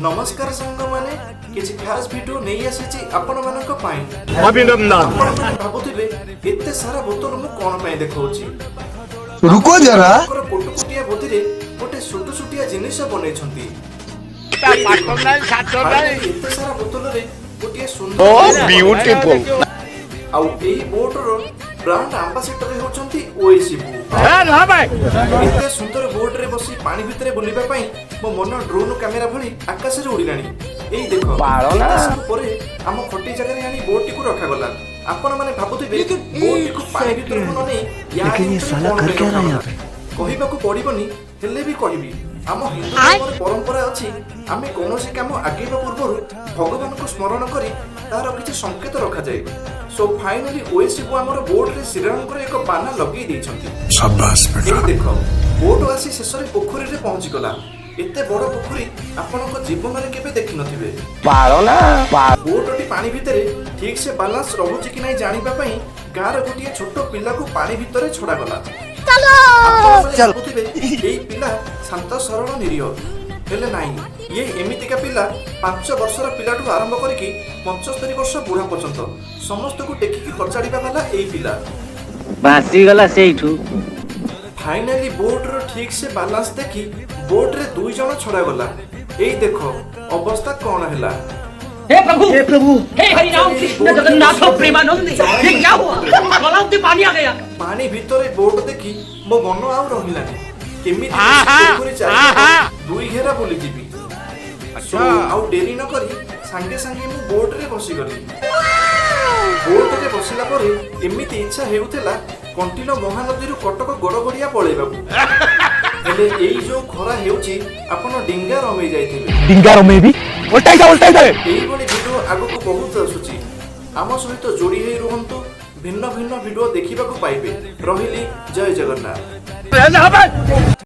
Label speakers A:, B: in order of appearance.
A: ନମସ୍କାର ସାଙ୍ଗମାନେ, କିଛି ଖାସ୍ ଭିଡିଓ ନେଇ ଆସିଛି ଆପଣମାନଙ୍କ ପାଇଁ।
B: ଅଭିନନ୍ଦନ।
A: ଆପଣମାନେ ଭାବୁଥିବେ, ଏତେ ସାରା ବୋତଲ ମୁଁ କଣ ପାଇଁ ଦେଖାଉଛି।
C: रुको जरा।
A: ତାଙ୍କର କୋଟୁକୁଟିଆ ବୁଦ୍ଧିରେ ଗୋଟେ ସୁଟୁ ସୁଟିଆ ଜିନିଷ ବନେଇଛନ୍ତି। ଏଇ ଦେଖ, finally ଏତେ ସାରା ବୋତଲରେ ଗୋଟିଏ ସୁନ୍ଦର
B: ଓ
A: ଜିନିଷ।
B: ବ୍ୟୁଟିଫୁଲ।
A: ଆଉ ଏହି ବୋଟର ବ୍ରାଣ୍ଡ ଆମ୍ବାସେଡର ହେଉଛନ୍ତି ଓଏସିବୁ। ଏତେ ସୁନ୍ଦର ବୋଟରେ ବସି ପାଣି ଭିତରେ ବୁଲିବା ପାଇଁ ମୋ ମନ ଡ୍ରୋନ୍ କ୍ୟାମେରା ଭଳି ଆକାଶରେ ଉଡ଼ିଲାଣି। ଏଇ ଦେଖ, ଏତେ ସବୁ ପରେ ଆମ ଖଟି ଜାଗାରେ ଆଣି ବୋଟଟିକୁ ରଖାଗଲା। ଆପଣମାନେ ଭାବୁଥିବେ, ବୋଟଟିକୁ ପାଣି ଭିତରକୁ ନ ନେଇ ୟାରି ଭିତରେ କଣ ପାଇଁ ରଖାଗଲା? କହିବାକୁ ପଡ଼ିବନି, ହେଲେ ବି କହିବି। ଆମ ହିନ୍ଦୁ ଧର୍ମରେ ପରମ୍ପରା ଅଛି, ଆମେ କୌଣସି କାମ ଆଗେଇବା ପୂର୍ବରୁ ଭଗବାନଙ୍କୁ ସ୍ମରଣ କରି ତାର କିଛି ସଂକେତ ରଖାଯାଏ। ସୋ ଫାଇନାଲି ଓଏସିବୁ ଆମର ବୋଟରେ ଶ୍ରୀରାମଙ୍କର ଏକ ବାନା ଲଗେଇ ଦେଇଛନ୍ତି। ଏଇ ଦେଖ, ବୋଟ ଆସି ଶେଷରେ ପୋଖରୀରେ ପହଞ୍ଚିଗଲା। ଏତେ ବଡ ପୋଖରୀ ଆପଣଙ୍କ ଜୀବନରେ କେବେ ଦେଖିନଥିବେ। ବୋଟଟି ପାଣି ଭିତରେ ଠିକ ସେ ବାଲାନ୍ସ ରହୁଛି କି ନାହିଁ ଜାଣିବା ପାଇଁ ଗାଁର ଗୋଟିଏ ଛୋଟ ପିଲାକୁ ପାଣି ଭିତରେ ଛଡାଗଲା। ଆପଣମାନେ ଭାବୁଥିବେ, ଏଇ ପିଲା ଶାନ୍ତ, ସରଳ, ନିରୀହ। ହେଲେ ନାହିଁ, ଇଏ ଏମିତିକା ପିଲା, 5 ବର୍ଷର ପିଲାଠୁ ଆରମ୍ଭ କରିକି 75 ବର୍ଷ ବୁଢା ପର୍ଯ୍ୟନ୍ତ ସମସ୍ତଙ୍କୁ ଟେକିକି କଚାଡ଼ିବା ବାଲା ଏଇ ପିଲା।
D: ଭାସିଗଲା ସେଇଠୁ।
A: ଫାଇନାଲି ବୋଟର ଠିକ ସେ ବାଲାନ୍ସ ଦେଖି ବୋଟରେ ଦୁଇ ଜଣ ଛଡାଗଲା। ଏଇ ଦେଖ, ଅବସ୍ଥା କଣ ହେଲା।
E: हे प्रभु, हे प्रभु, हे हरि राम कृष्ण जगन्नाथ प्रेमानंद, ये क्या हुआ? गलाव में पानी आ गया।
A: ପାଣି ଭିତରେ ବୋଟ ଦେଖି ମୋ ମନ ଆଉ ରହିଲାନି, କେମିତି ପୋଖରୀ ଚାରିପଟ ଦୁଇ ଘେରା ବୁଲିଯିବି। ସୋ ଆଉ ଡେରି ନ କରି ସାଙ୍ଗେ ସାଙ୍ଗେ ମୁଁ ବୋଟରେ ବସିଗଲି। ବୋଟରେ ବସିଲା ପରେ ଏମିତି ଇଚ୍ଛା ହେଉଥିଲା କଣ୍ଟିଲ ମହାନଦୀରୁ କଟକ ଗଡ଼ଗଡ଼ିଆ ପଳେଇବାକୁ। ହେଲେ ଏଇ ଯୋଉ ଖରା ହେଉଛି, ଆପଣ ଡିଙ୍ଗା ରମେଇ ଯାଇଥିବେ।
B: ଡିଙ୍ଗା ରମେଇବି, ଓଲଟାଇ ଯା, ଓଲଟାଇ ଦେ।
A: ଏଇଭଳି ଭିଡିଓ ଆଗକୁ ବହୁତ ଆସୁଛି। ଆମ ସହିତ ଯୋଡ଼ି ହେଇ ରୁହନ୍ତୁ, ଭିନ୍ନ ଭିନ୍ନ ଭିଡିଓ ଦେଖିବାକୁ ପାଇବେ। ରହିଲି, ଜୟ ଜଗନ୍ନାଥ।